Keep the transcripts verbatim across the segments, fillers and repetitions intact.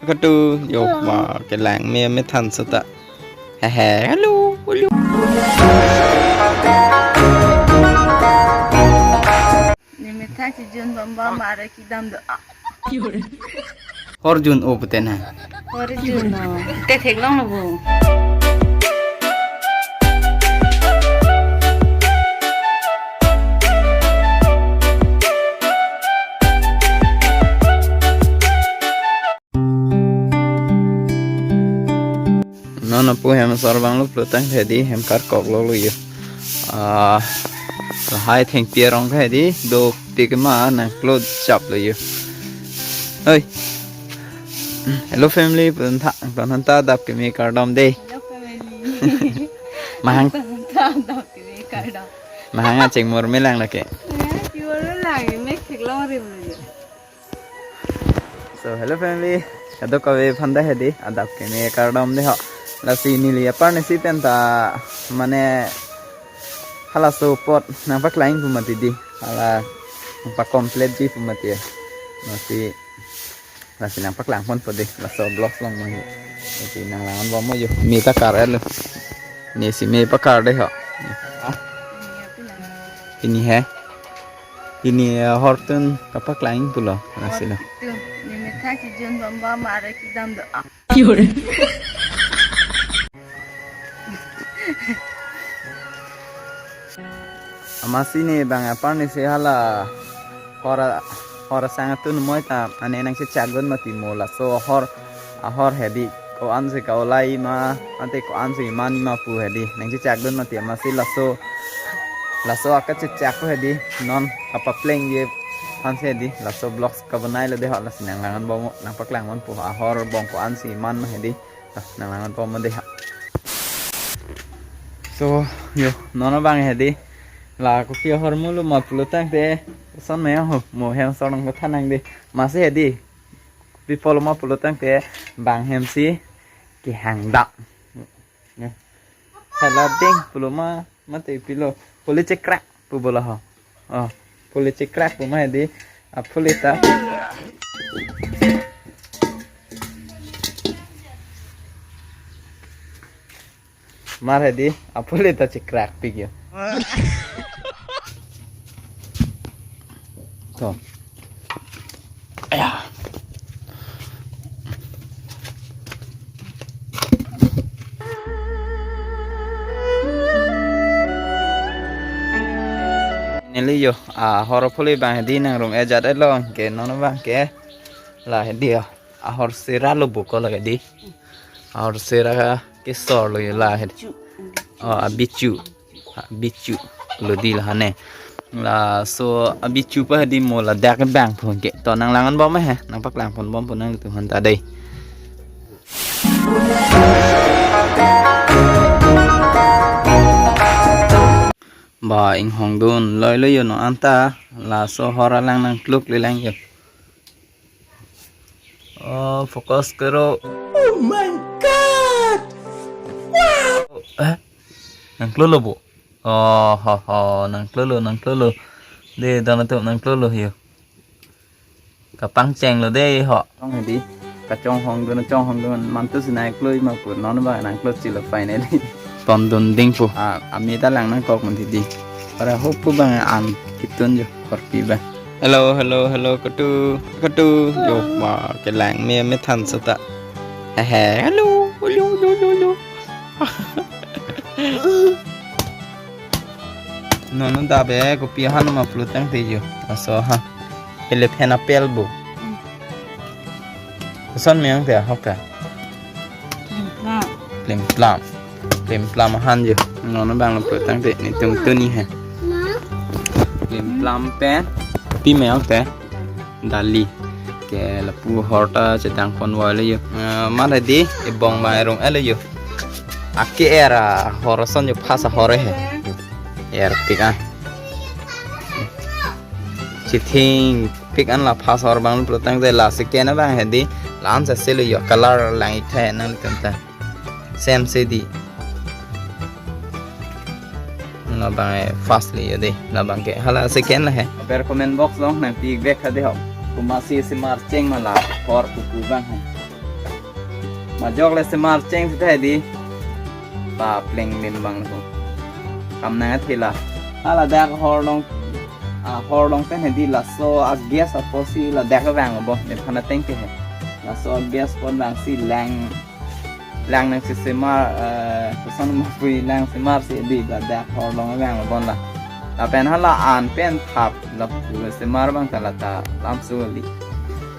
Katu, yo, ma, kelang me, me than seta. Hehe, hello, hello. Ni me tha si jun bamba mare kedam do. Hor jun o pute na. Hor jun o. Te theklonglo bo. Non apu hem asor abang lo pulo tangte di hem karkok lo lo yo. Ah, lahai thengpi arong ke di dopik ma nangklo chap lo yo. Oi. Hello family, pun tha, pun hanta adap keme kardom de. Hello family. Mahang. Pun hanta adap keme kardom. Mahang acheng mor melang lake. Ya, ki mor melang, me theklong rim lo yo. So, hello family, kadokave aphanta hedi, adap keme kardom de ho. Lasi neli aparni si penta, mane, halaso apot nangpaklang pu mati di, hala nangpa-complete ji pu mati. Lasi, lasi nangpaklang ponpo de, laso vlogs along ma hi. Lasi nanglang-an bom mo yo, me ta kar-et lo. Nesi me pakar de ho. Pini he. Pini, eh, hor tun kapaklang pulo, lasi lo. Hor tun, ni me tha si jun bamba mare kedam do. Amatsi ne bang aparni si hala hor a-, hor asang atun moi ta ane nangchechak dun mati mo laso hor, ahor hedi ko-an si ka-olai ma, ante ko-an si man ma pu hedi nangchechak dun mati, amatsi laso, laso akachechak pu hedi non kapaplengji aphan si hedi laso vlogs kabonai lo de ho. Lasi nanglang-an bom mo, nangpaklang ponpo, ahor bong ko-an si man ma hedi. Ah, nanglang-an bom mo de ha. So, yo, non abang hedi. La kopi ahor mulo ma pulo tangte, son me ho, mo hem asor nangpathan nang de. Amatsi hedi. Kopi pulo ma pulo tangte, bang hem si kehang dak. Ya. Hala ding pulo ma, mate pilo. Phuli chekrak pu bola ho. Oh, phuli chekrak pu ma hedi. Aphuli ta. Mar hedi, aphuli ta chekrakpik yo. To. Aya. Neli yo, ahor phuli bang hedi nang rung ejat elong ke non bang ke. La hedi yo. Ahor sera lo bo ko lake di. Ahor sera kesor lo yo la hedi. Chu. Oh, abichu. Abichu lo di la hane. Laso abichu pa hedi mo ladak bang phun ke. To nanglang-an bom he. Nangpaklang pon bom pon nangtum aphanta dei. Ba inghong dun loi lo yo non anta. Laso hor alang nangkluk le lang yo. Oh, focus karo. Oh my God! Wow! Eh? Nangklolo bo? Oh, ho, ho, nangklolo, nangklolo. De, dona tu nangklolo yo. Kapangcheng lo de ho. Chong hedi. Kachonghong dun, chonghong dun. Mantu sinai kloi ma pu non ba nangklo chilo finally. Ton dun ding pu. Ah, ami ta lang nangkok man di. Para hopu bang an kitun yo korpi bang. Hello, hello, hello, katu, katu. Yo, ma, kelang me, me than seta. Hehe, hello, hello, hello, hello, hello. Nono dabe, kopi ahan ma pulo tangte yo. Aso ha. Elephant apple bo. Koson me ang te ahok ta. Plim plam. Plim plam. Plim plam ahan yo. Nono bang lo pulo tangte netum tuni he. Plim plam pen. Pi me ang te. Dali. Ke lapu hor ta chetang pon wai lo yo. Eh, mar hedi, ebong bang erung elo yo. Ake er ahor ason yo phas ahor he. Erpik ah. Chithingpik an la phas ahor bang lo pulo tangte la second abang hedi. La-an sa selo yo color lang-ik the nanglitum ta. Same se di. Labang eh first le yo de. Labang ke hala second la he. Ber comment box along nangpi-ik vek ha de ho. Komatsi si mar cheng ma la hor pupu bang he. Majok le semar cheng sita hedi. Pa pleng lim bang lo. Kam nang athela. Hala dak hor long, ah, hor long pen hedi laso a gas apotsi ladak vang bo. Nephan ateng ke he. Laso a gas pon vangsi lang, lang nangsi semar, eh, koson mo pui lang semar si di ladak hor long vang bon la. Lapen hala an pen thap lapu semar bang ta lata lamsu li.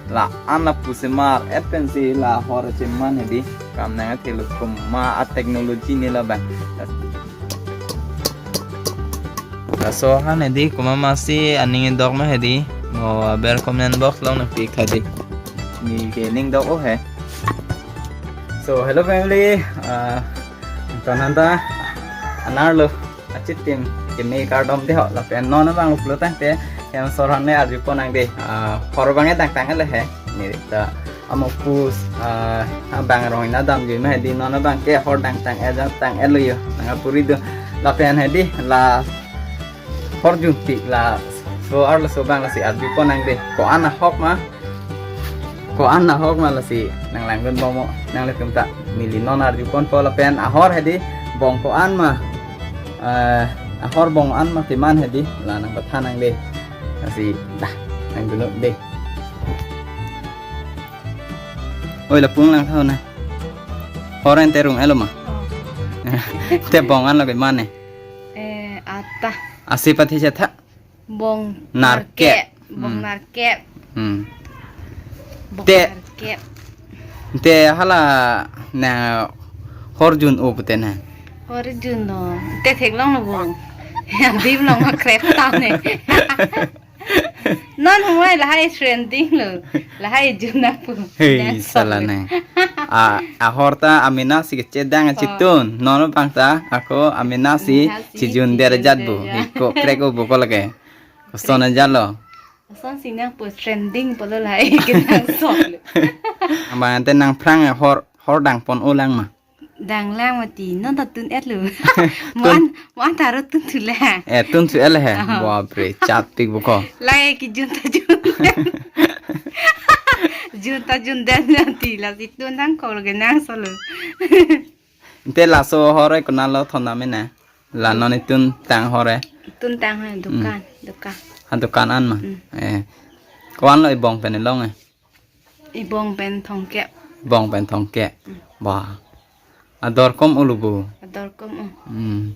La an lapu semar et pensi la hor cheman hedi. Kam nang athelo, komat a technology ne la bang. Laso han hedi komat masi aning dok ma hedi. Mo aber comment box long nangpik hedi. Ne ke ning dok o he. So hello family, ah, ton anta anar lo achitim keme kardom de ho, lapen non abang uplo tangte hem sor han le arju pon nang de, ah, hor bang e dang tang le he. Ne ta amo pus, ah, abang rong ina damji ma hedi, non abang ke hor dang tang e dang tang e lo yo nang apuri do. Lapen hedi la hor junpik laso arloso bang lasi arju pon nang de. Ko-an ahok ma, ko-an ahok ma lasi nang langdun bom mo nanglitum ta. Neli non arju ponpo lapen ahor hedi bong ko-an ma, eh, ahor bong an ma keman hedi la nangpathan nang de. Lasi dah nangdunlo de. Oi, lapu lang thau na. Hor ente rung elo ma. Oh. Te bong an lo keman ne. Eh, ata. Asi pathi chetha. Bong Narkep. Narkep. Bong Hmm. Narkep. Hmm. Bong Te- Narkep. Te hala na hor jun o pute na. Hor jun no. Te theklong lo bong. Dim long ma krep ta ne. Non humai lahai trending lo. Lahai jun na pu. Hei, Next sala song. Ne. A, ahor ta amena si kechedang Oh. Chitun. Non bang ta ako amena si Amena si chijun chijun derajat bu. Derajat. Hi ko krek o bu ko lake. Koson ajat lo. Koson si nang pu trending pulo lahai ke nang sok lo. Abang ante nangphrang hor, hor dang pon o lang ma. Dang lang mati, non ta tun et lo. Tun- Mo an, mo an ta ro tun thu le. Eh, tun thu et le he. Aha. Bapre, chatpik bu ko. Lahai ke jun ta jun. Jun ta jun den nanti lasi tun nang ko lake nang solo. Ante laso hor e konat lo thondam e na. La non itun tang hor e. Tun tang hor e dukan, Hmm. dukan. Ha dukan an ma. Hmm. Eh. Ko-an lo ibong pen long e. Ibong pen thongkep. Bong pen thongkep. Hmm. Ba. Ador kom ulu bu. Ador kom u. Hmm.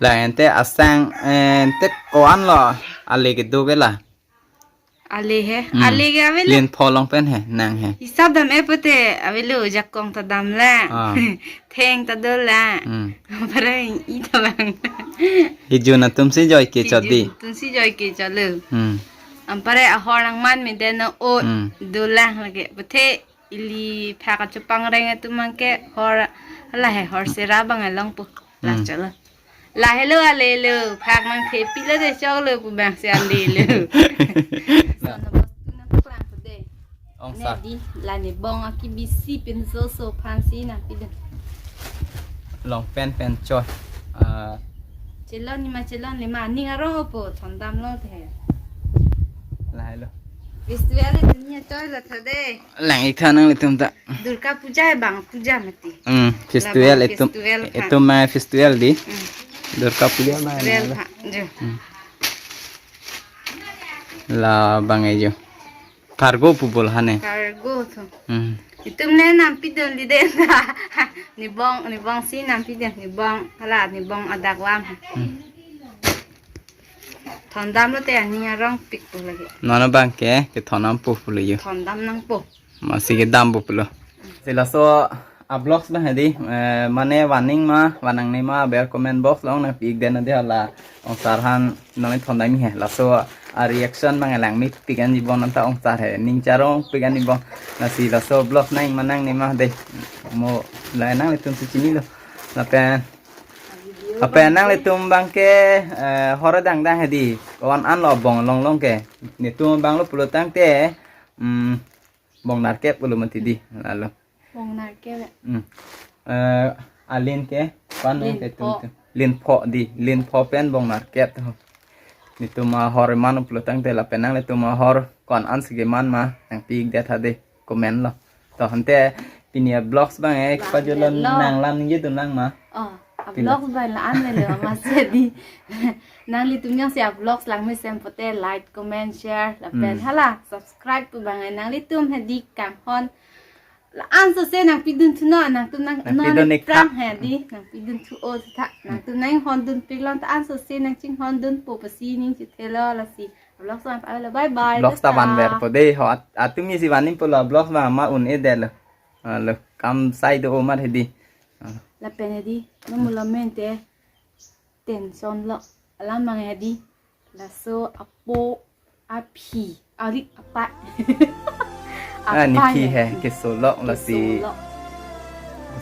La ente asang, eh, ente ko-an lo ale keduk ke la. Ale he. Hmm. Ale ke avelo. Lin pho long pen he, nang he. Hisap dam e pute avelo, jakong ta dam la. Ah. Theng ta do la. Hmm. Para i ta bang. Hijun atum si joi ke Hijun chot di. Atum si joi ke chot lo. Hmm. Ampare ahor nang man me den no o Hmm. do lang lake. Pute ili phak achupang reng atum mang ke hor la he hor sera bang along pu. La Hmm. chot lo. La hello ale lo, phak nang thepi lo de chok lo pu bang si ale lo. Sono bos tu nang klang pu de. Ong Ne sa. Di la ne bong aki bisi pinso so phan si nang pi de. Long pen pen choi. Ah. Chelon ni ma chelon le ma ning arong opo thondam lo the. La hello. Festival dunia choi lo tha de. Lang ik tha nanglitum ta. Durga Puja bang puja mati. Hmm, festival Labang itum, festival kha. Itum ma festival di. Hmm. Durga Puja ma Festival na. Kha, jo. Hmm. Labang e jo. Cargo pu bol hane. Cargo tho. Hmm. Itum ne nampi dun di de. Ni bong, ni bong si nampi dun, ni bong, hala, ni bong adak lam. Hmm. Thondam lo te ani arong pik pu lagi. Nono bang ke, ke thondam pu pu lagi. Thondam nang pu. Masi ke dam pu pulo. Si laso a vlogs bang hedi, eh, mane waning ma, wanang ni ma, ber comment box long nang pik den de hala ong sar han nang thondam he. Laso a reaction bang lang mi pik an jibon anta ong sar he. Ning charong pik an jibon. Lasi laso vlog nang manang ni ma de. Mo la nanglitum si chini lo. Lapen Apen nanglitum bang ke, eh, hor dang dang hedi. Wan an lo bong long long ke. Netum bang lo pulo tangte, mm, bong narkep pulo mati di. Lalo. Bong narkep. Mm. Eh, alin ke, pan Lin ke tum pho. Tum. Lin pho di. Lin pho pen bong narkep to. Netum ahor man pulo tangte lapen nanglitum ahor ko-an an si keman ma nang pik det hade comment lo. To ante Pini a-vlogs abang eh, Bang pajutlo delo. Nang lam ningje dun lang ma. Oh, Pila. A-vlogs abang la-an melo, masi di. Nanglitum jongsi a-vlogs langmesen pote like, comment, share, lapen Hmm. hala subscribe pu abang eh, nanglitum hedi kanghon. La-an sose nangpidun thunon, nangtum nang Nangpidun non ik prang tha. Hedi, nangpidun thu o tha. Nangtum nanghon dunpik long ta an sose nangchinghon dunpo pusi ning chithelo lasi. A-vlogs abang pa lo, bye bye. Vlogs ta Tata. Van verpo dei ho, at- atumi si Van Nim pulo, vlogs abang ma un-edetlo. Alo, kam sai do amat hedi. Ah. Lapen hedi, no mulo mente tension lo. Alam abang hedi. Laso apo, aphi, ari apa. Ah, ni Apa phi ya? He, keso lo lasi. Keso lo.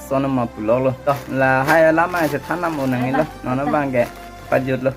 Sono ma pulo lo. To, lahai alam abang chethan nam unang lo. Bye bye. Nono Tata. Abang ke pajutlo.